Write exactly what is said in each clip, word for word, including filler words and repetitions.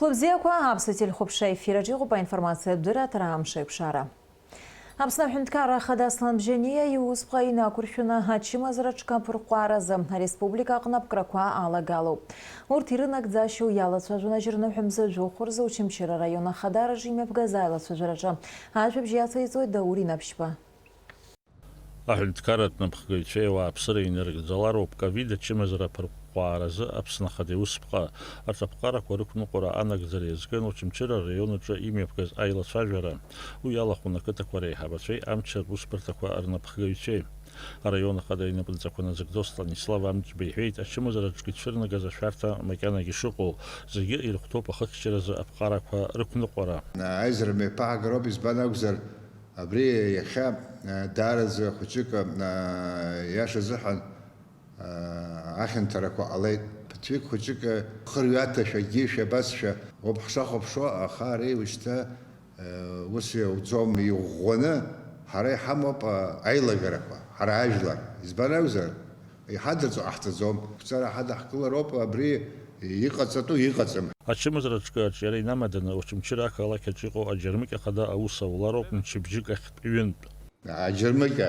Хәлыбзиақәа, Аԥсуа телехәаԥшра ефираҿ иҟоуп аинформациатә дырраҭара Амш аиқәшара. Аԥсны Аҳәынҭқарра Ахада Аслан Бжьаниа иусԥҟа инақәыршәаны ачымазара аҿкаԥырҟәааразы ареспублика аҟны аԥкрақәа алагалоуп. Урҭ ирынагӡашьоу иалацәажәон ажьырныҳәа мза жәохә рзы Очамчыра араион ахадараҿы имҩаԥгаз аилацәажәараҿы. Ажәабжь иацеиҵоит Даур Инаԥшьба. Аҳәынҭқарратә напхгаҩцәеи ауааԥсыреи инарыгӡалароуп ковид ачымазара аԥырҟәҟәааразы Аԥсны Ахада иусԥҟа. Арҭ аԥҟарақәа рықәныҟәара анагӡара иазкын Очамчыра араион аҿы имҩаԥгаз аилацәажәара. Уи иалахәын ақыҭақәа реиҳабацәеи амчратә усбарҭақәа рнапхгаҩцәеи. Араион Ахада инапынҵақәа назыгӡо Станислав Амҷба иҳәеит, ачымазараҿгьы ицәырнагаз ашәарҭа макьанагьы шыҟоу, зегьы ирыхәҭоуп ахыччаразы аԥҟарақәа рықәныҟәара. Аизара меиԥаҳгароуп, избан акәзар, абри иахьа, а, даараӡа хәыҷык, а, иаша азыҳәан, а, ахьанҭарақәа ҟалеит. Ԥыҭҩык хәыҷык, а, хырҩаҭашәа, гьышәа, абасшәа ауп ҳшахәаԥшуа, аха ари уажәшьҭа, а, ус иауӡом, иӷәӷәаны ҳара иҳамоуп, а, аилагарақәа, ҳара ажәлар. Избан акәзар, иҳадырҵо ҟаҳҵаӡом. Қәҵара ҳадаҳкылароуп, абри иҟаҵатәу иҟаҵам. Ачымазара аҿкы аҿиара инамаданы, Очамчыра ақалақь аҿы иҟоу аџьармыкьа ахада аус аулароуп мчыбжьык ахьтә ҩынтә. Аџьармыкьа.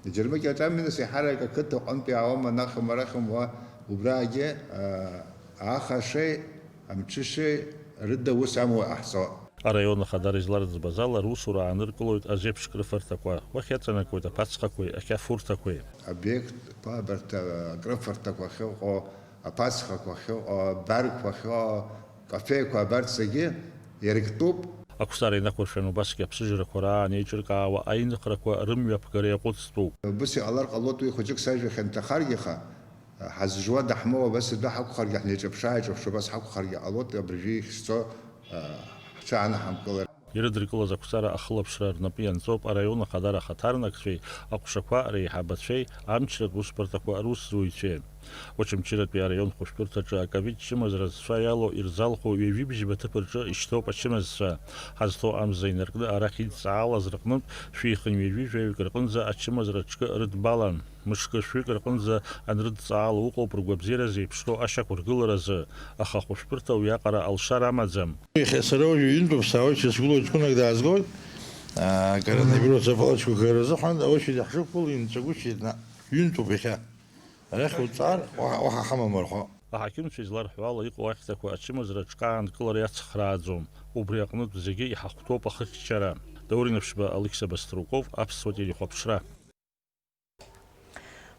Аџьармыкьа аҿамҩаныс еиҳарак ақыҭа аҟынтә иаауама, анахым-арахым уа, убраагьы, а, ахашеи амҽышеи рыда ус амуа ҟаҳҵо. Араион ахадара изларыӡбаз ала, русура ааныркылоит азеиԥш крыфарҭақәа, уахь иаҵанакуеит аԥацхақәеи ақьафурҭақәеи. Обиектқәа абарҭ, а, акрыфарҭақәа ахьыҟоу, аԥацхақәа ахьыҟоу, абарқәа ахьыҟоу, акафеқәа абарҭ зегьы ирыктәуп. Ақәҵара инақәыршәан убасгьы аԥсыжрақәа раан еиҿыркаауа аиныхрақәа рымҩаԥгара иаҟәыҵтәуп. Убас иҟалар ҟалоит, уи хәыҷык сажәа хьанҭахаргьы, аха, ҳазжуа даҳмоуа, абас адәы ҳакәхаргьы, ҳнеиҿаԥшы-ааиҿаԥшуа абас ҳакәхаргьы ҟалоит, абыржәы ихьӡо, ҳҽаанаҳамкылар. Ирыдыркылаз ақәҵара ахылаԥшра рнапы ианҵоуп араион ахадара ахаҭарнакцәеи, аҟәшақәа реиҳабацәеи, амчратә усбарҭақәа русзуҩцәеи. Очамчыратәи араион хәышәтәырҭаҿы аковид чымазара зцәа иалоу ирзалху ҩажәи бжьба ҭыԥ рҿы ишьҭоуп ачымазцәа. Ҳазҭоу амза инаркны арахь идҵаалаз рҟнытә шәихынҩажәи жәаҩык рҟынӡа ачымазара аҿкы рыдбалан. Мышкы шәҩык рҟынӡа анрыдҵаало ыҟоуп ргәабзиара зеиԥшроу ашьақәыргыларазы, аха ахәышәтәырҭа уиаҟара алшара амаӡам. Иахьа сара уажәы ҩынтәуп саауеит, сызгылоу ҷкәынак даазгоит. Аа, коронавирус апалаткақәа рзыҳәан аушьҭахь ҳшықәгылоу инҵәагәышьеит наҟ. Ҩынтәуп иахьа. Арахь уҵаар, уаҳа, уаҳа ҳамам рҳәо. Аҳақьымцәа изларҳәо ала, иҟоу ахьҭақәа ачымазара аҿкаанкылара иацхрааӡом. Убри аҟнытә зегьы иҳахәҭоуп ахыччара. Даур Инаԥшьба, Алықьса Баструков, Аԥсуа телехәаԥшра.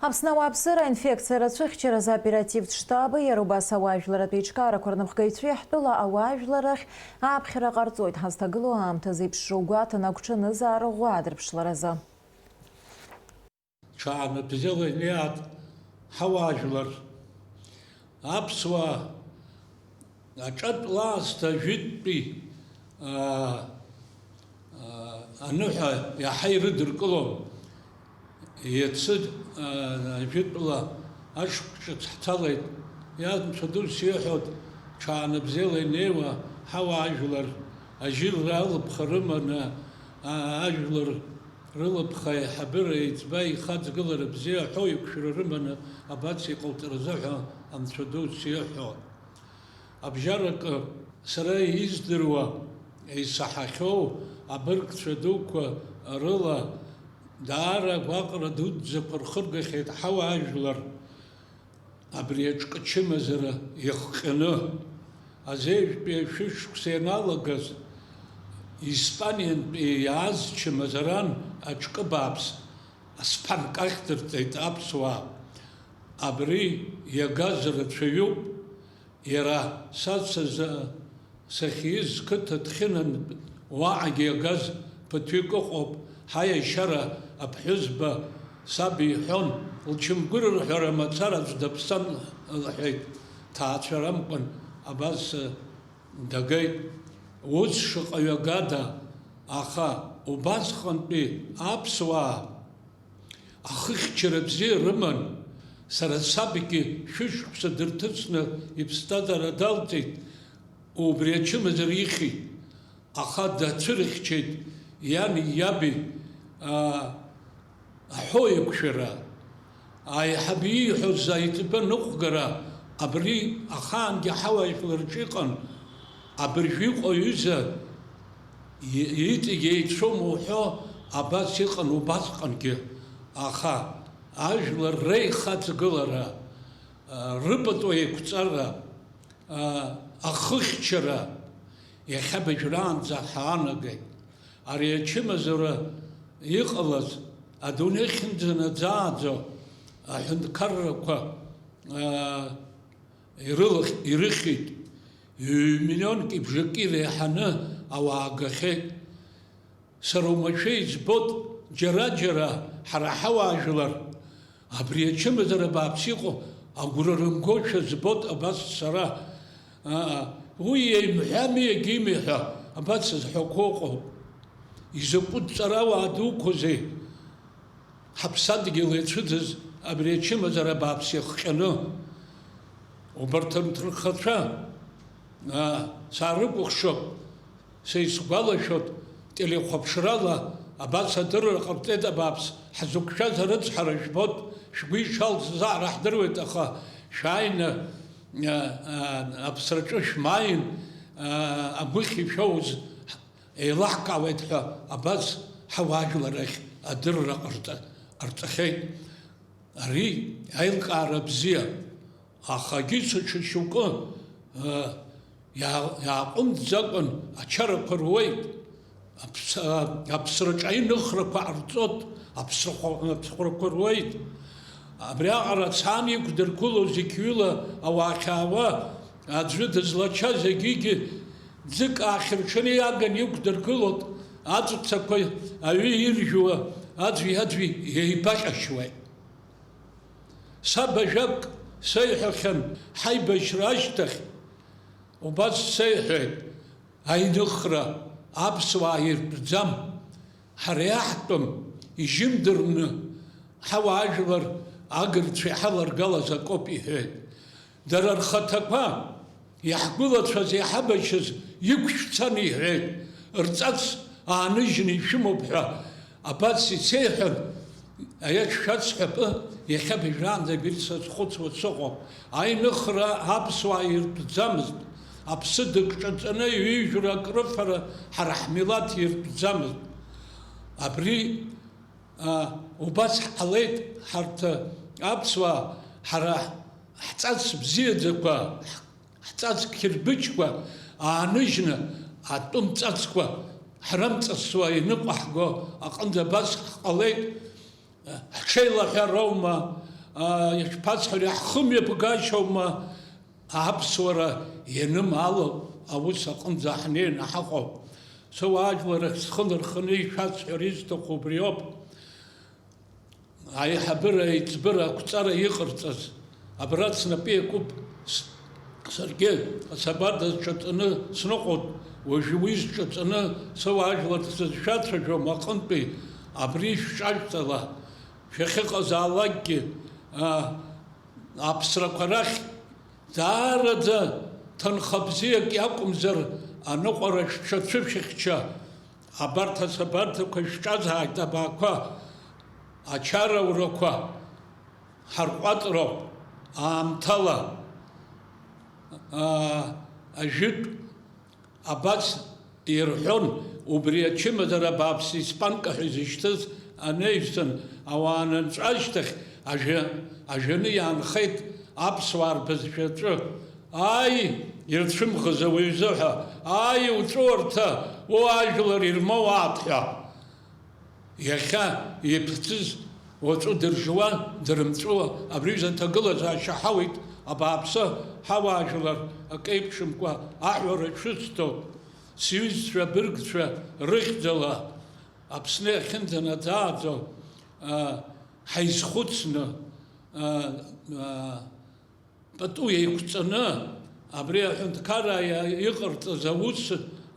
Аԥсны ауааԥсыра аинфекциа рацәыхьчаразы аоперативтә штаби, иара убас ауаажәларратә еиҿкаарақәа рнапхгаҩцәеи ҳтәыла ауаажәлар рахь аԥхьара ҟарҵоит, ҳазҭагылоу аамҭа зеиԥшроу гәаҭаны агәҽанызаара ӷәӷәа адырԥшларазы. Ҽаанбзиала инеиааит ҳауаажәлар. Аԥсуаа аҿатә лаасҭа жәытәтәи, аа, аа, аныҳәа иаҳа ирыдыркылон. Иацы, аа, жәытәла ашықәс ҿыц ҳҭалеит. Иа, Анцәа ду сиҳәоит, ҽаанбзиала инеиуа ҳауаажәлар ажьырра алыԥха рыманы, аа, ажәлар рылыԥха аиҳабыра еиҵба ихаҵгылара бзиа аҳәоу еиқәшәара рыманы абас иҟауҵаразы ҳәа Анцәа ду сиҳәоит. Абжьаракы, сара издыруа, исаҳахьоу абыргцәа дуқәа рыла даара агәаҟра дуӡӡақәа рхыргахьеит ҳауаажәлар. Абри аҿкы чымазара иахҟьаны, азеижәтәи ашәышықәса ианалагаз, Испаниантәи иааз чымазаран аҿкы бааԥс асԥанк ахьдырҵеит аԥсуаа. Абри иагаз рацәаҩуп, иара са сазы Сахьиз қыҭа Ҭхьынантә уаҟагьы иагаз ԥыҭҩык ыҟоуп, ҳаиашьара аԥҳәызба саб иҳәон, лчамгәыр рҳәара мацара аӡә даԥсан лҳәеит, ҭаацәарамкәан абас дагеит. Ус шаҟа ҩагада, аха убасҟантәи аԥсуаа Ахыхьчара бзиа рыман, сара сабгьы шәышықәса дырҭыҵны иԥсҭазаара далҵит, убри ачымазара ихьит, аха дацәырыхьчеит иани иаби, аа, аҳәоу еиқәшәара, аиҳабы ииҳәоз аиҵбы аныҟәгара, абри ахаангьы ҳауаажәлар рҿы иҟан, Абыржә иҟоу аҩыза и-, иҵегь еицәоума уҳәо, абас иҟан убасҟангьы. Аха ажәлар реихаҵгылара, а, рыпату еиқәҵара, а, ахыхьчара иахьа абыжәраанӡа ҳаанагеит. Ари ачымазара иҟалаз адунеи ахьынӡанаӡааӡо аҳәынҭқаррақәа, а, ирылахь-, ирыхьит, ҩ-, миллионки бжаки реиҳаны ауаа агахьеит. Сара уамашәа избоит, џьара-џьара ҳара ҳауаажәлар абри ачымазара бааԥс иҟоу агәра рымгошәа збоит абас сара. Аа, уи еимҳәами, егьимҳәа, абас зҳәақәо ыҟоуп. Изакәытә ҵарауаа дуқәоузеи! Ҳаԥсадгьыл иацәыӡыз абри ачымазара бааԥс иахҟьаны, убарҭ рынҭырхацәа, аа, саарыкәыхшоуп, са исгәалашәоит, телехәаԥшрала абас адырра ҟарҵеит абааԥс, ҳзықәшәаз арыцҳара жәбоит, шәгәы ишалҵыз аҟара ҳдыруеит, аха шәааины, аа, аа, аԥсраҿы шәмааин, аа, агәыхь ишәоуз еилаҳкаауеит ҳәа абас ҳауаажәлар рахь адырра ҟарҵа-, ҟарҵахьеит. Ари аилкаара бзиа, ахагьы ҽа-ҽа шьоукы, ы, иаа-, иааҟәымҵӡакәан ачарақәа руеит, аԥс-, а, аԥсраҿы аиныхрақәа ҟарҵоит, аԥсрахә-, аԥсхәрақәа руеит. Абриаҟара цан иқәдыргылоз зқьҩыла ауаа хьаауа, аӡәы дызлачаз егьигьы ӡык аахьырҽаны иаган иқәдыргылоит, аҵәцақәа аҩы иржәуа аӡәи-аӡәи еибаҟьашьуеит. Саб ажәак сеиҳәахьан ҳаибашьра ашьҭахь, убас сеиҳәеит, аиныхра аԥсуаа иртәӡам, ҳара иаҳтәым, ижьымдырны ҳауаажәлар агырцәа иҳаларгалаз акоуп иҳәеит. Дара рхаҭақәа иаҳгәылацәаз, иҳабашьыз иқәшәцан иҳәеит, рҵас ааныжьны ишәымоуп ҳәа абас исеиҳәан, аиаша шәасҳәап, иахьа абыжәраанӡагь сазхәыцуа сыҟоуп. Аиныхра аԥсуаа иртәӡамызт, аԥсы дыкҿаҵаны ҩыжәра акрыфара ҳара ҳмилаҭ иртәӡамызт. Абри, а, убас ҳҟалеит ҳарҭ аԥсуаа, ҳара ҳҵас бзиаӡақәа, ҳҵас қьырбычқәа ааныжьны, атәым ҵасқәа ҳрымҵасуа иныҟәаҳго аҟынӡа абас ҳҟалеит. Ҳҽеилаҳәароума, а, ишԥасҳәари, ҳхымҩаԥгашьоума, аԥсуара ианымаало аус аҟынӡа ҳнеины ҳаҟоуп. Сыуаажәлар рахь схы нырханы ишәасҳәара исҭаху убриоуп. Аиҳабыра, аиҵбыра, ақәҵара иҟарҵаз, абра снапы иакуп с-, саргьы асабарда зҿаҵаны сныҟәоит, уажәы уи зҿаҵаны сыуаажәлар сызшәацәажәом аҟынтәи, абри шәҿажәҵала, шәахьыҟазаалакгьы, а, аԥсрақәа рахь даараӡа ҭынха бзиак иакәымзар, аныҟәара шәҽацәышәыхьча, абарҭ асабарҭақәа шәҿазааит, абаақәа, ачараурақәа ҳарҟәаҵроуп аамҭала, аа, ажәытә абас ирҳәон, убри ачымазара бааԥс испанка ҳәа изышьҭыз анаҩсан, ауаа анынҵәа ашьҭахь ажәа-, ажәаны иаанхеит аԥсуаа рбызшәаҿы. Ааи, ирцәымӷыз ауаҩ изыҳәа, ааи, уҵәуарҭа, уажәлар ирмоуааит ҳәа. Иахьа иԥҵыз уаҵәы дыржуа, дырмҵәуа, абри аҩыза аҭагылазаашьа ҳауит, абааԥсы, ҳауаажәлар акеиԥшымкәа аҳәара шәысҭоит, сҩызцәа, абыргцәа рыхьӡала, Аԥсны иахьынӡанаӡааӡо, а, ҳаизхәыцны, а, а, пату еиқәҵаны, абри аҳәынҭқарра иа-, иҟарҵаз аус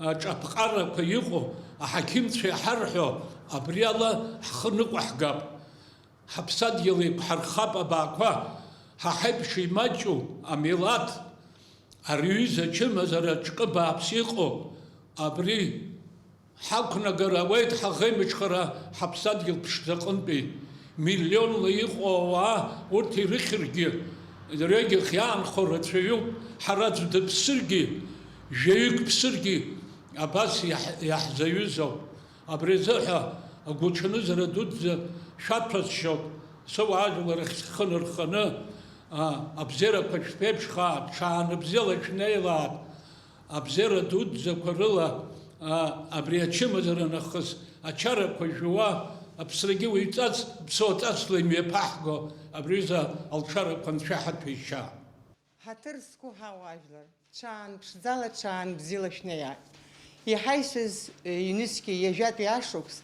аҿаԥҟарақәа иҟоу аҳақьымцәа иҳарҳәо, абри ала ҳхы ныҟәаҳгап. Ҳаԥсадгьыл еиқәҳархап абаақәа, ҳа ҳаиԥш имаҷу амилаҭ, ари аҩыза ачымазара ҿкы бааԥс иҟоу, абри ҳақәнагар ауеит ҳаӷеимыҽхара ҳаԥсадгьыл ԥшӡаҟынтәи. Миллионла иҟоу ауаа урҭ ирыхьыргьы, дырҩегьых иаанхо рацәаҩуп, ҳара аӡә дыԥсыргьы, Жәаҩык ԥсыргьы абас иаҳ-, иаҳзаҩызоуп. Абри азыҳәа агәаҽанызара дуӡӡа шәаҭәасшьоит, сыуаажәлар рахь схы нырханы, а, абзиарақәа шәԥеиԥшхааит, ҽаанбзиала шәнеилааит. Абзиара дуӡӡақәа рыла, а, абри ачымазара нахыс ачарақәа жәуа, аԥсрагьы уаҩҵас, ԥсуаҵасла имҩаԥаҳго, абри аҩыза алшарақәа анцәа иҳаҭәеишьа. Ҳаҭыр зқәу ҳауаажәлар, ҽаанԥшӡала, ҽаанбзиала шәнеиааит. Иҳаишьыз, э, ҩнызқьи ҩажәатәи ашықәс,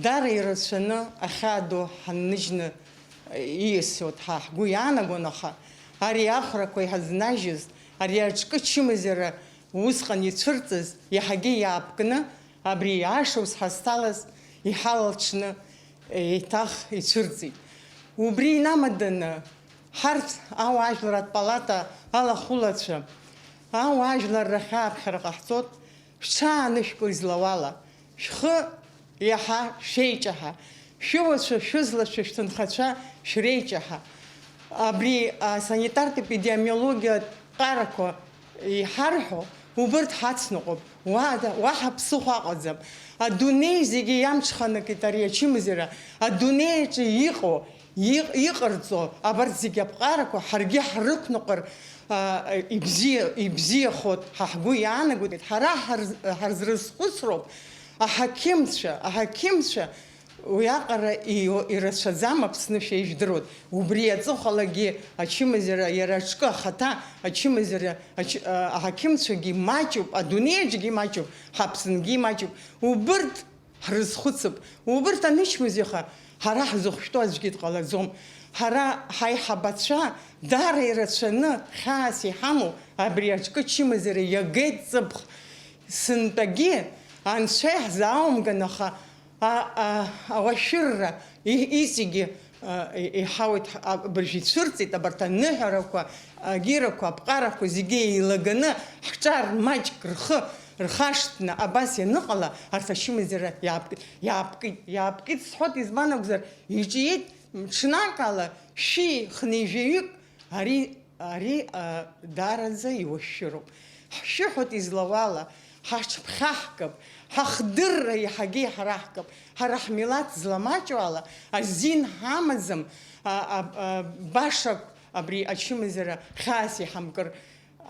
даара ирацәаны ахьаа ду ҳанныжьны, э, ииасуеит ҳәа ҳгәы иаанагон, аха ари ахәрақәа иҳазнажьыз, ари аҿкы чымазара усҟан ицәырҵыз, иаҳагьы иаапкны, абри ашықәс ҳазҭалаз иҳалалҽны, э, еиҭах ицәырҵит. Убри инамаданы, ҳарҭ ауаажәларратә палата алахәылацәа, ауаажәларра ахьааԥхьара ҟаҳҵоит, шәҽаанышәкыл излауала, шәхы иаҳа шәеиҷаҳа, шәыуацәа, шәызлацәа, шәҭынхацәа шәреиҷаҳа. Абри асанитартә епидемиологиатә ҟарақәа иҳарҳәо, убырҭ ҳацныҟәап, уа-, уаҳа ԥсыхәа аҟаӡам. Адунеи зегьы иамҽханакит ари ачымазара, адунеи аҿы иҟоу, иҟ-, иҟарҵо абарҭ зегьы аԥҟарақәа ҳаргьы ҳрықәныҟәар, а, ибзиа-, ибзиахоит, ҳа ҳгәы иаанагоит, ҳара ҳарз-, ҳарзрызхәыцроуп аҳақьымцәа, аҳақьымцәа уиаҟара ио-, ирацәаӡам Аԥсны шәеижәдыруеит. Убри аҵыхәалагьы ачымазара иара аҿкы ахаҭа, ачымазара ач-, а, аҳақьымцәагьы маҷуп, адунеи аҿгьы маҷуп, ҳаԥсынгьы маҷуп. Убырҭ ҳрызхәыцып. Убырҭ анычмазаҩха, ҳара ҳзыхәшәтәу аӡәгьы дҟалаӡом. Ҳара ҳаиҳабацәа даара ирацәаны хьаас иҳамоу абри аҿкы чымазара иагеит ҵыԥх. Сынтәагьы анцәа иаҳзааумган, аха а, а, ауашәырра и-, иҵегьы, а, и-, иҳауеит, ҳ-, а, абыржә ицәырҵит абарҭ аныҳәарақәа, агьирақәа, аԥҟарақәа зегьы еилаганы ҳҿар маҷк рхы рхашҭны абас ианыҟала, арҭ ачымазара иаапкит, иаапкит, иаапкит сҳәоит, избан акәзар, иҿиеит ҽнакала шәи хынҩажәаҩык ари, ари, а, даараӡа иуашәшәыроуп. Ҳшәыҳәоит излауала, ҳаҽԥхьаҳкып, ҳахдырра иаҳагьы иҳараҳкып, ҳара ҳмилаҭ зламаҷу ала азин ҳамаӡам, а, а, а, баша абри ачымазара хьаас иҳамкыр.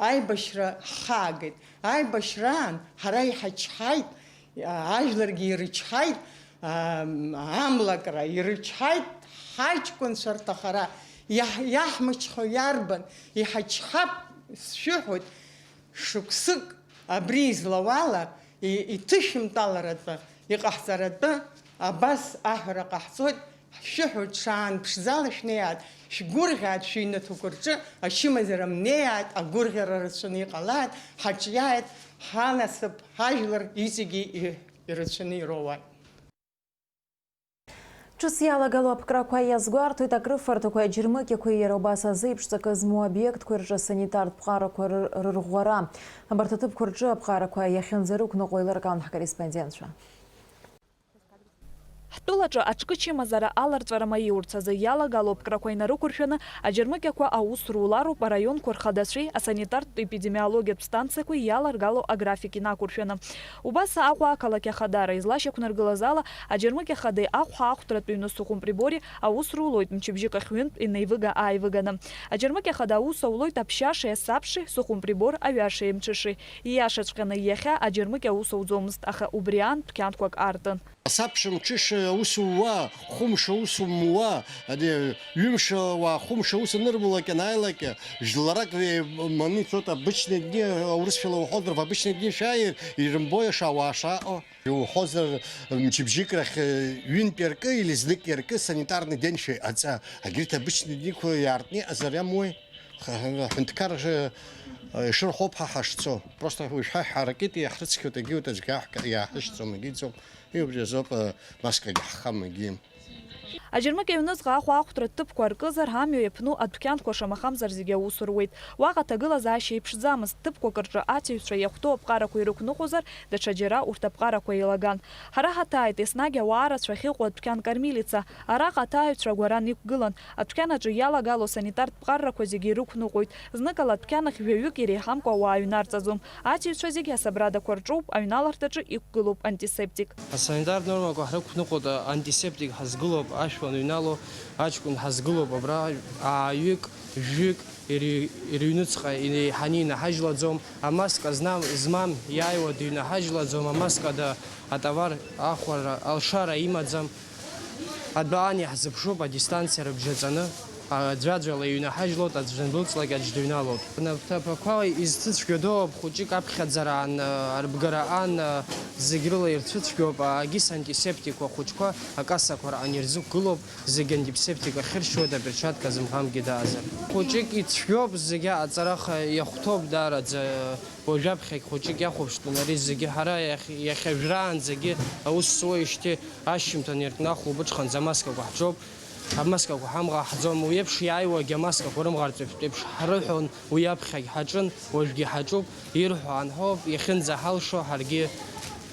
Аибашьра ҳхаагеит. Аибашьраан ҳара иҳачҳаит, ажәларгьы ирычҳаит, ам, амлакра ирычҳаит, ҳаҷкәынцәа рҭахара иаҳ-, иаҳмычҳо иарбан, иҳачҳап, сшәыҳәоит, шықәсык абри излауала и-, иҭышәымтәаларатәы, иҟаҳҵаратәы абас аҳәара ҟаҳҵоит. Ҳшәыҳәоит, ҽаанԥшӡала шәнеиааит, шәгәырӷьааит, шәыҩнаҭақәа рҿы ачымазара мнеиааит, агәырӷьара рацәаны иҟалааит, ҳаҿиааит, ҳанасыԥ, ҳажәлар иҵегьы и-, ирацәаны ироуааит. Ҿыц иалагало аԥкрақәа иазгәарҭоит акрыфарҭақәеи аџьармыкьақәеи иара убас азы еиԥш ҵакы змоу обиектқәеи рҿы асанитартә ԥҟарақәа рыр-, рырӷәӷәара. Абарҭ аҭыԥқәа рҿы аԥҟарақәа иахьынӡарықәныҟәо еилыркаан ҳкорреспондентцәа. Ҳтәылаҿы аҿкы чымазара аларҵәара маиурц азы иалагало аԥкрақәа инарықәыршәаны, аџьармыкьақәа аус рулароуп араионқәа рхадацәеи асанитартә-епидемиологиатә станциақәеи иаларгало аграфик инақәыршәаны. Убас Аҟәа ақалақь ахадара излашьақәнаргылаз ала, аџьармыкьа хадеи ахәҳа ахәҭратә ҩны сухумприбори аус рулоит мчыбжьык ахь ҩынтә инеивыга-ааивыганы. Аџьармыкьа хада аус аулоит аԥшьашеи асабшеи, сухумприбор аҩашеи мҽышеи. Ииашаҵәҟьаны иахьа аџьармыкьа аус ауӡомызт, аха убри аан дәқьанқәак аартын. Асабша мҽыша аус ууа, хәымш аус умуа, ари ҩымш ауаа хәымш аус анырбалак, ианааилак, жәларак, э, мани цот обычные дни, аурысшәала уҳәозар, в обычные дни шәааир, ирымбои аша ауаа шааҟоу. Иуҳәозар, мчыбжьык рахь, э, ҩынтә иаркы или знык иаркы санитарный день шәеиҟаҵа. Агьырҭ обычные дни-қәа иаартны иҟазар иамуеи? Ҳәынҭқар ишырҳәо ауп ҳа ҳашцо. Просто уажәшьҭа иҳаракит, иаҳрыцқьоит, егьиуеит, аӡәгьы иааҳк-, иааҳашьцом, егьиӡом. Уи убри азоуп, маскагьы ҳхам, егьи. Аџьармыкьа аҩныҵҟа ахәаахәҭратә ҭыԥқәа аркызар, амҩа иаԥну адәқьанқәа шамахамзар зегьы аус руеит. Уаҟа аҭагылазаашьа еиԥшӡамызт, ҭыԥқәак рҿы аҵаҩцәа иахәҭоу аԥҟарақәа ирықәныҟәозар, даҽаџьара урҭ аԥҟарақәа еилаган. Ҳара ҳаҭааит, еснагь ауаа рацәа ахьыҟоу адәқьан Кармелица. Араҟа аҭааҩцәа агәаран иқәгылан. Адәқьан аҿы иалагало санитартә ԥҟаррақәа зегьы ирықәныҟәоит. Зныкала адәқьан ахь жәаҩык иреиҳамкәа ауаа ҩнарҵаӡом. Аҵаҩцәа зегьы асабрадақәа рҿоуп, аҩналарҭаҿы иқәгылоуп антисептик. Асанитартә нормақәа ҳрықәныҟәоит, антисептик ҳазгылоуп, ашә уаныҩнало аҷкәын ҳазгылоуп, абра ааҩык, жәҩык ири-, ирыҩныҵҟа иреиҳаны инаҳажьлаӡом, амаска знам, змам иааиуа дыҩнаҳажьлаӡом, амаска ада атовар ахәара алшара имаӡам. Адәаан иаҳзыԥшуп адистанциа рыбжаҵаны, аӡәаӡәала иҩнаҳажьлоит, аӡә дандәылҵлак аӡә дыҩналоит. Рнапҭақәа изцәыцәгьоу доуп, хәыҷык аԥхьаӡараан, арбгараан, зегь рыла ирцәыцәгьоуп, агьыс антисептикқәа хәыҷқәа акассақәа раан ирзықәгылоуп, зегь антисептик ахьыршьуеит, аперчатка зымӷамгьы даазар. Хәыҷык ицәгьоуп, зегь аҵараха иахәҭоуп даараӡа. Уажәаԥхьагь хәыҷык иахәаԥштәын ари зегьы. Ҳара иахь-, иахьа жәраанӡагьы аус зуеижьҭеи ашьжьымҭан иркны ахәылбыҽханӡа амаскақәа ҳҿоуп, амаскақәа ҳамҟаҳӡом. Уи еиԥш иааиуагьы амаскақәа рымӷарҵәеиԥш ҳрыҳәон, уи аԥхьагь ҳаҿын, уажәгьы ҳаҿуп, ирҳәо анҳәоуп, иахьынӡаҳалшо ҳаргьы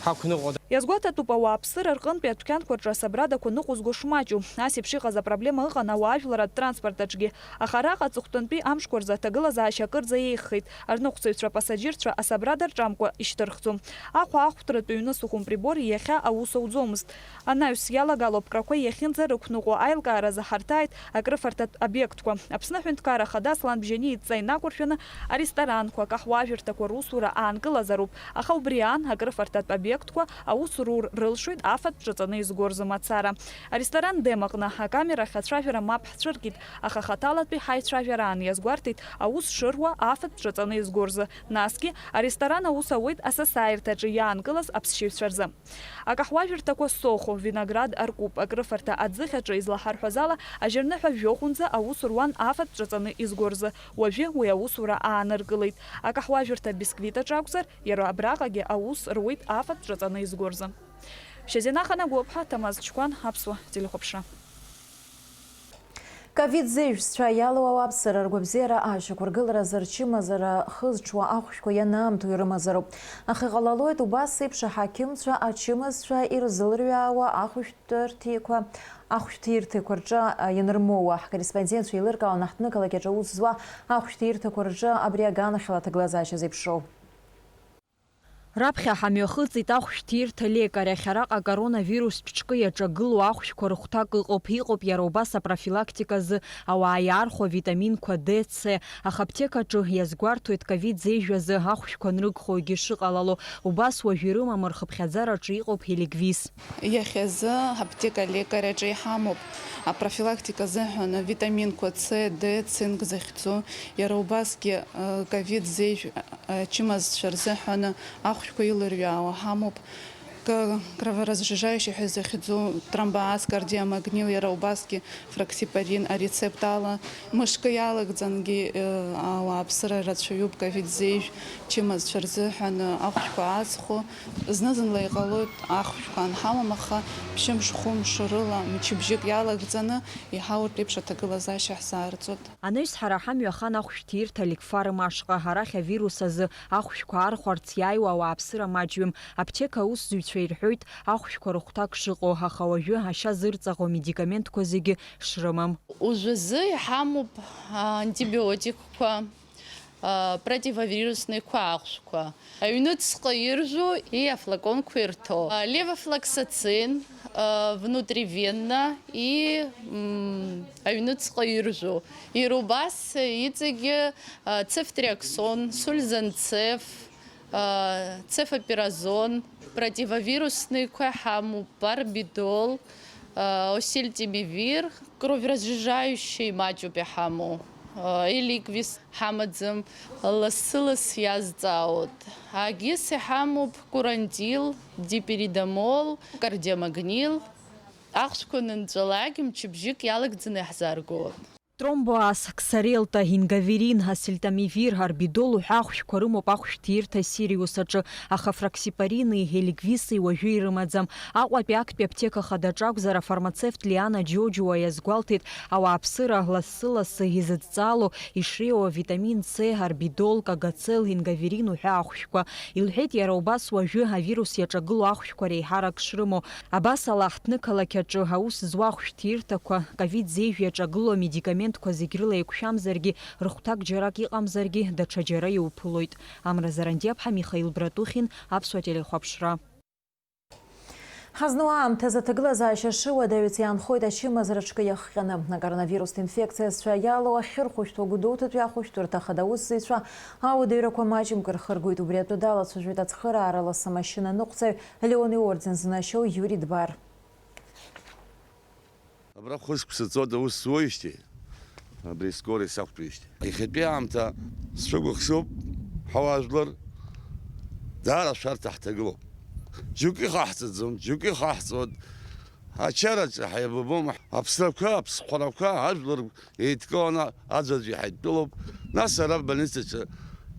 ҳақәныҟәоит. Иазгәаҭатәуп ауааԥсыра рҟынтәи адәқьанқәа рҿы асабрадақәа ныҟәызго шмаҷу. Ас еиԥш иҟаз апроблема ыҟан ауаажәларратә транспорт аҿгьы. Аха араҟа аҵыхәтәантәи амшқәа рзы аҭагылазаашьа акырӡа еиӷьхеит. Арныҟәцаҩцәа апассаџьырцәа асабрада рҿамкәа ишьҭырхӡом. Ахәаахәҭратә ҩны Сухумприбор иахьа аус ауӡомызт. Анаҩс иалагало аԥҟарақәа иахьынӡарықәныҟәо аилкааразы ҳарҭааит акрыфарҭатә обиектқәа. Аԥсны Аҳәынҭқарра Ахада Аслан Бжьаниа идҵа инақәыршәаны, аресторанқәа, акаҳуажәырҭақәа русура аанкылазароуп, аха убри аан акрыфарҭатә обиектқәа аус рур рылшоит афатә ҿаҵаны изгоз рзы мацара. Аресторан Дем аҟны акамерахь ацәажәара мап ҳцәыркит, аха хаҭалатәи ҳаицәажәараан иазгәарҭеит аус шыруа афатә ҿаҵаны изгоз рзы. Насгьы аресторан аус ауеит асасааирҭаҿы иаанкылаз аԥсшьаҩцәа рзы. Акаҳуажәырҭақәа Сохо, Виноград, Аркуп акрыфарҭа аӡыхь аҿы излаҳарҳәаз ала, ажьырныҳәа жәохәынӡа аус руан афатә ҿаҵаны изгоз рзы. Уажәы уи аусура ааныркылеит. Акаҳуажәырҭа Бисквит аҿы акәзар, иара абраҟагьы аус руеит афатә ҿаҵаны изгоз рзы. Шьазина Ханагәыԥҳа, Ҭамаз Чқәан, Аԥсуа телехәаԥшра. Ковид зеижәзцәа иалоу ауааԥсыра ргәабзиара ашьақәыргыларазы рчымазара хызҽуа ахәшәқәа ианаамҭоу ирымазароуп. Аха иҟалалоит убас еиԥш аҳақьымцәа ачымазцәа ирзылрҩаауа ахәшәтәырҭиқәа, ахәшәҭирҭақәа рҿы ианырмоуа. Ҳкорреспондентцәа еилыркаауан аҳҭнықалақь аҿы аус зуа ахәшәҭирҭақәа рҿы абри аганахьала аҭагылазаашьа зеиԥшроу. Раԥхьа ҳамҩахыҵит ахәшәҭирҭа лекарь ахь. Араҟа акоронавирустә ҿкы иаҿагылоу ахәшәқәа рыхәҭак ыҟоуп. Иҟоуп иара убас апрофилактиказы ауаа иаархәо авитаминқәа Д, С, аха аԥҭека аҿы иазгәарҭоит ковид зеижәазы ахәшәқәа анрыгхогьы шыҟалало. Убас уажә ирымам рхыԥхьаӡараҿы иҟоуп Еликвис. Иахьазы ҳаԥҭека лекарь аҿы иҳамоуп апрофилактика азыҳәан авитаминқәа С, Д, цинк захьӡу, иара убасгьы, э, ковид зеижә ачымазцәа рзыҳәан ахәшәқәа илырҩаауа ҳамоуп. К-, кроворазжижающий ҳәа изахьӡу тромбоаз, кардиомагнил, иара убасгьы фраксипарин арецепт ала. Мышкы иалагӡангьы, э, ауааԥсыра рацәаҩуп ковид зеижә чымазцәа рзыҳәан ахәшәқәа аҵхо. Зны-зынла иҟалоит ахәшәқәа анҳамам, аха ԥшьымш-хәымш рыла мчыбжьык иалагӡаны еиҳа урҭ реиԥш аҭагылазаашьа ҳзаарҵоит. Анаҩс ҳара ҳамҩа ахан ахәшәҭирҭа Ликфарм ашҟа. Арахь авирус азы ахәшәқәа архәарц иааиуа ауааԥсыра маҷҩым. Аԥҭека аусзуҩцәа ирҳәоит ахәшәқәа рыхәҭак шыҟоу, аха уажәы ашьа зырҵаӷоу амедикаментқәа зегьы шрымам. Уажәазы иҳамоуп антибиотикқәа, а, противовирусныйқәа ахәшәқәа. Аҩныҵҟа иржәу и афлаконқәа ирҭо. А, левофлоксацин, а, внутривенно и, м, аҩныҵҟа иржәу. Иара убас иҵегьы, а, цефтриаксон, сульзанцеф, а, цефапиразон, противовирусныйқәа иҳамоуп, барбидол, а, осельтимивир, кроверазжижающий маҷуп иҳамоу, а, эликвис ҳамаӡам, лассы-ласс иазҵаауеит. Агьыс иҳамоуп курандил, диперидомол, кардиомагнил. Ахәшәқәа анынҵәалак, мчыбжьык иалагӡаны иаҳзааргоит. Тромбоаз, ксарелта, ингаверин, асельтамивир, арбидол уҳәа ахәшәқәа рымоуп ахәшәҭирҭа Сириус аҿы, аха фраксипарини эликвиси уажәы ирымаӡам. Аҟәатәи актәи аԥҭека хадаҿы акәзар, афармацевт Лиана Џьоџьуа иазгәалҭеит, ауааԥсыра лассы-лассы изыдҵало ишреиуоу авитамин С, арбидол, кагацел, ингаверин уҳәа ахәшәқәа. Илҳәеит иара убас уажәы авирус иаҿагылоу ахәшәқәа реиҳарак шрымоу. Абас ала, ҳҭнықалақь аҿы аус зуа ахәшәҭирҭақәа ковид зеижә иаҿагылоу амедикаментқәа зегь рыла еиқәшәамзаргьы, рыхәҭак џьарак иҟамзаргьы, даҽа џьара иуԥылоит. Амра Зарандиаԥҳа, Михаил Братухин, Аԥсуа телехәаԥшра. Ҳазну аамҭазы аҭагылазаашьа шыуадаҩыц иаанхоит ачымазара ҽкы иахҟьаны. Акоронавирустә инфекциа зцәа иалоу ахьырхәышәтәу Гәдоуҭатәи ахәышәтәырҭа ахада аусзуҩцәа ауадаҩрақәа маҷымкәа ирхыргоит. Убри атәы далацәажәоит ацхыраара ласы амашьына ныҟәцаҩ, Леон иорден зынашьоу Иури Дбар. Абра хәышықәса ҵуеит аус зуеижьҭеи, абри скорый сақәтәеижьҭеи. Иахьатәи аамҭа сцәыкәыхшоуп, ҳауаажәлар, даара ашәарҭа ҳҭагылоуп. Џьоукы ихаҳҵаӡом, џьоукы ихаҳҵоит. Ачараҿы ҳаибабом, аԥсрақәа, аԥсхәрақәа, ажәлар еидкыланы аӡәаӡәы иҳаидтәалоуп. Нас ара абольницаҿы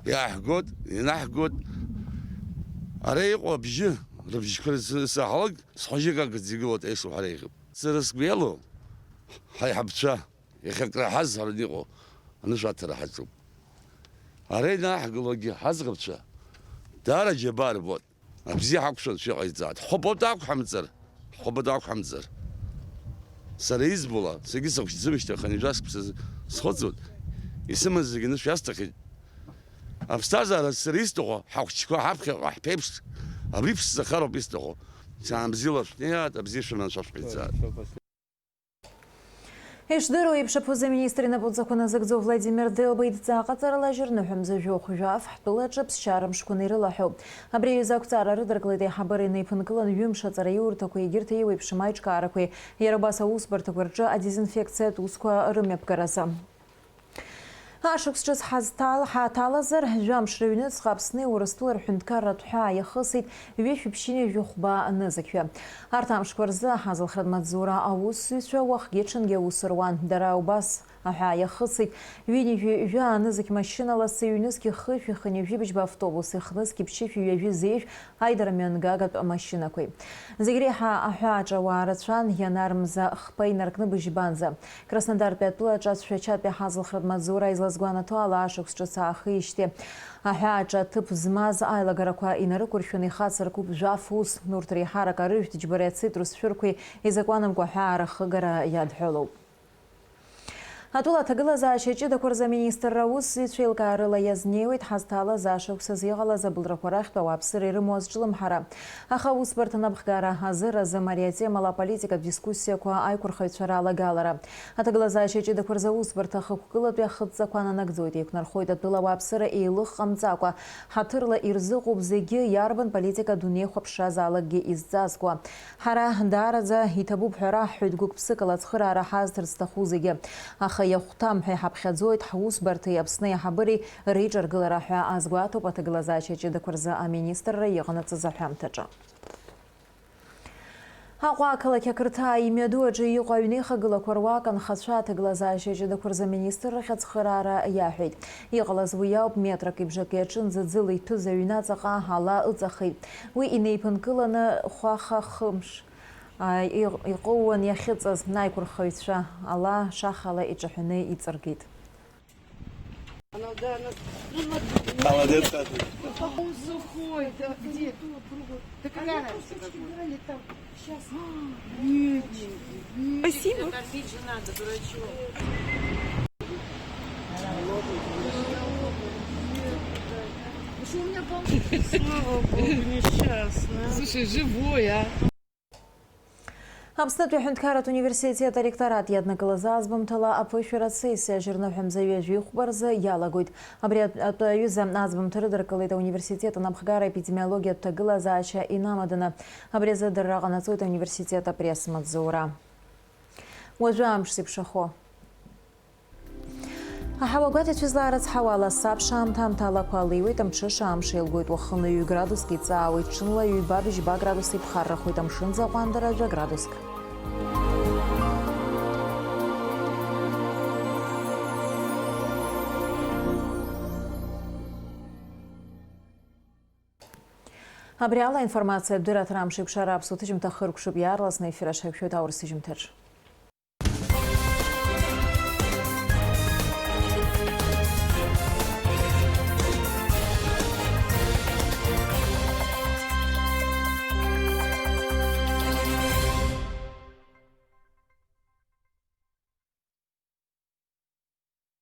иааҳгоит, инаҳгоит. Ара иҟоу абжьы, рыбжьқәа рзы саҳалак, схәыҷык акаӡа игылоит, аиашоу ҳәара иҟоуп. Сара сгәы иалоу, ҳаиҳабцәа, иахьа акраҳазҳараны иҟоу анышә аҭара ҳаҿуп. Ара инаҳгылогьы ҳаӡӷабцәа даара џьабаа рбоит. Абзиа ҳақәшәарц иҟаиҵааит. Ҳхәыпоит ақәҳамҵар, ҳхәыпоит ақәҳамҵар. Сара избола, саргьы сыхәшьцәа ишьҭаханы ҩажәа шықәса схыҵуеит, исымаз зегьы анышә иасҭахьеит. Аԥсҭазаара сара исҭаху, ҳахәыҷқәа ҳаԥхьаҟа ҳԥеиԥш, абри ԥшӡахароуп исҭаху. Саамбзиала шәнеиааит, абзиа шәыман шәашәҟаиҵааит. Ишдыру еиԥш, аԥыза-министр инапы дзакәу назыгӡо Владимир Делба идҵа аҟаҵарала ажьырныҳәа мза жәохә жәаф ҳтәылаҿы ԥсшьара мшқәа ирылаҳәоуп. Абри аҩыза ақәҵара рыдыркылеит аиҳабыра инеиԥынкылан ҩымш аҵара иурҭақәеи егьырҭ еиуеиԥшым аиҿкаарақәеи, иара убас аусбарҭақәа рҿы адезинфекциатә усқәа рымҩаԥгаразы. Ашықәс ҿыц ҳазҭал-, ҳаҭалазар, жәамш рыҩныҵҟа Аԥсни Урыстәылеи рҳәынҭқарратә ҳәаа иахысит ҩышәи ԥшьынҩажәи хәба нызқьҩы. Арҭ амшқәа рзы аҳазылхратә маҵзура аусзуҩцәа уахгьы-ҽынгьы аус руан. Дара убас аҳәаа иахысит ҩынҩажәи жәаа нызқь машьынала, сыҩнызқьи хышәи хынҩажәи быжьба автобуси хнызқьи ԥшьышәи ҩажәи зеижә аидара мҩангагатә амашьынақәеи. Зегь реиҳа аҳәааҿы ауаа рацәан, ианармза хԥа инаркны быжьбанӡа. Краснодартәи атәылаҿы ацәшәачатәи ҳазылхратә маҵзура излазгәанаҭо ала, ашықәс ҿыц аахижьҭеи аҳәааҿы аҭыԥ змаз аилагарақәа инарықәыршәаны ихацыркуп жәаф ус. Урҭ реиҳарак арыжәтә џьбареи ацитрус шәырқәеи изакәанамкәа аҳәаа рахыгара иадҳәалоуп. Атәыла аҭагылазаашьа ҷыдақәа рзы аминистрра аусзуҩцәа еилкаарыла иазнеиуеит ҳазҭалаз ашықәсазы иҟалаз абылрақәа рахьтә ауааԥсыра ирымоу азҿлымҳара. Аха аусбарҭа анапхгара азыразы мариа темала аполитикатә дискуссиақәа аиқәырхаҩцәа ралагалара. Аҭагылазаашьа ҷыдақәа рзы аусбарҭа ахықәкылатәи ахыдҵақәа ананагӡоит, еиқәнархоит атәыла ауааԥсыра еилых ҟамҵакәа, ҳаҭырла ирзыҟоуп зегьы, иарбан политика дунеихәаԥшразаалакгьы изҵазкуа. Ҳара даараӡа иҭабуп ҳәа раҳҳәоит гәык-ԥсыкала ацхыраара ҳазҭарц зҭаху зегьы. Аха иахәҭам ҳәа иҳаԥхьаӡоит ҳусбарҭеи Аԥсны аиҳабыреи реиҿаргылара ҳәа азгәаҭоуп аҭагылазаашьа ҷыдақәа рзы аминистрра иҟанаҵаз аҳәамҭаҿы. Аҟәа ақалақь ақырҭаа имҩаду аҿы иҟоу аҩнеихагылақәа руак анхацәа аҭагылазаашьа ҷыдақәа рзы аминистррахь ацхыраара иаҳәеит. Иҟалаз уи ауп, метрак ибжаки аҿынӡа ӡыла иҭәыз аҩны аҵаҟа ала ыҵахеит. Уи инеиԥынкыланы хәаха хымш, а, иҟ-, иҟоуан иахьыҵаз, аиқәырхаҩцәа ала шахала иҿаҳәаны иҵыргеит. Молодец, Катя. Сухой, да где? Да какая разница какой? Нет, нет, нет. Спасибо. Кормить же надо, дурачок. Слава Богу, несчастная. Слушай, живой, а? Аԥснытәи аҳәынҭқарратә университет аректорат иаднакылаз аӡбамҭала аԥышәаратә сессиа ажьырныҳәа мза ҩажәи хәба рзы иалагоит. Абри атәы аҩыза аӡбамҭа рыдыркылеит ауниверситет анапхгара епидемиологиатә ҭагылазаашьа инамаданы. Абри азы адырра ҟанаҵоит ауниверситет апресс-маҵзура. Уажәы амш зеиԥшрахо. Аҳауагәаҭацәа злаарыцҳауа ала, саԥш аамҭа-аамҭалақәа алеиуеит, амҽыша амш еилгоит, уахынла ҩ-градуск иҵаауеит, ҽынла ҩба-быжьба градус иԥхаррахоит, амшын аӡы аҟәандара жәа градуск. Абри ала аинформациатә дырраҭара амш еиқәшара аԥсуа ҭыжьымҭа хыркәшоуп, иаарласны аефир аҿы ҳаиқәшәоит аурыс ҭыжьымҭаҿ.